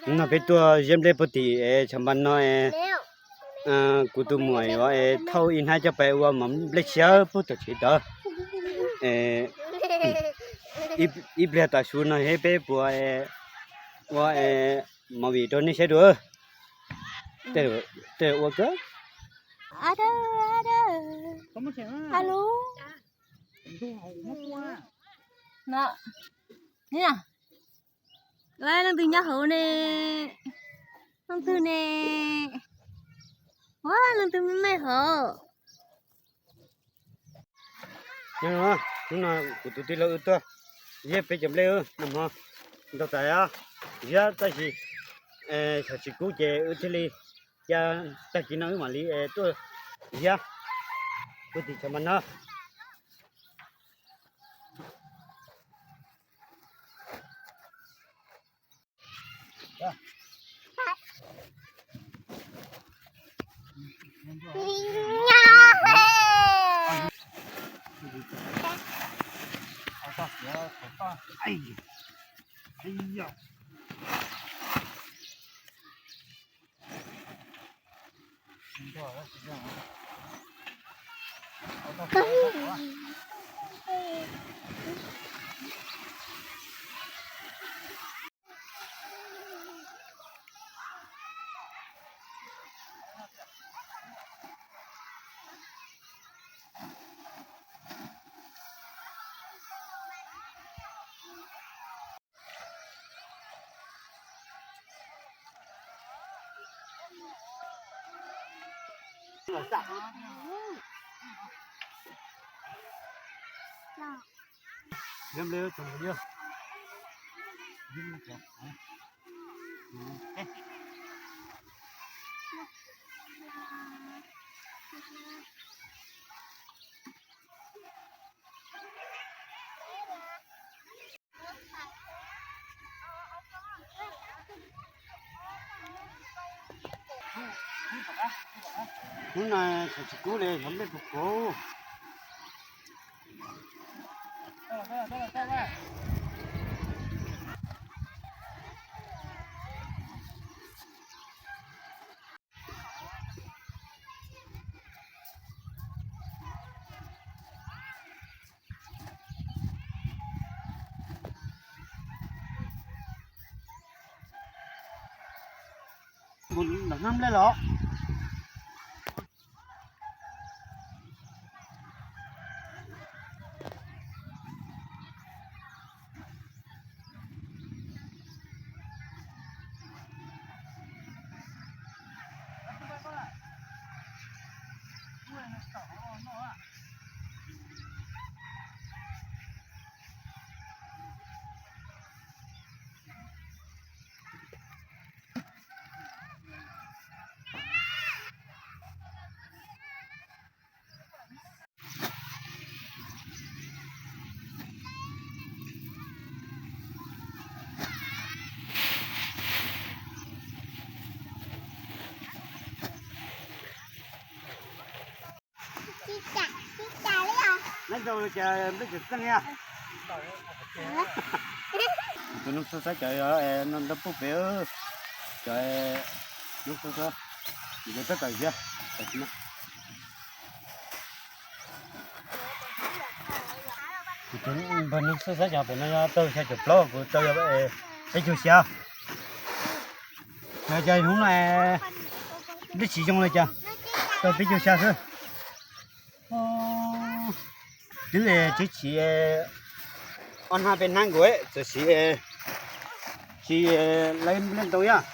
Hnub no peb tuaj ziab nplej puag tim tshav npas no es kuv tus muam yuav thauj ib hnab coj pais ua mov nplej tshiab puag tom tsev tod. Ib pliag tav su no seb peb puas ua movie rau nej saib dua. Tej ua kawg. Leej twg nyob hauv ne? Leej twg ne? Ua leej twg me me hauv. Hnub no kuv tus tij laug wb tuaj ziab peb cov nplej noj hmo ntau tas ziab tab sis xyov tsis kub ces wb thiaj li, cas tag kis no wb mam li tuaj ziab puag tim tshav npas no. Hnub no tsis kub li, nplej puv puv. Mus nram hnab nplej los. Neb rau cas neb tseem txeej li? Tus nug xwb saib cov no ntau puj pem, cov nug xwb xwb, tab tom ziab. Npawg nug xwb saib cov pem no yog tau xya caum plaub, kuv tau yog peb caug xya. Yog cas hnub no nplej tsis zoo li cas, tau peb caug xya xwb. Twb tsis tsis ob hnab peb hnab nkaus txawm tsis, tsis lawv nplej ntau yog.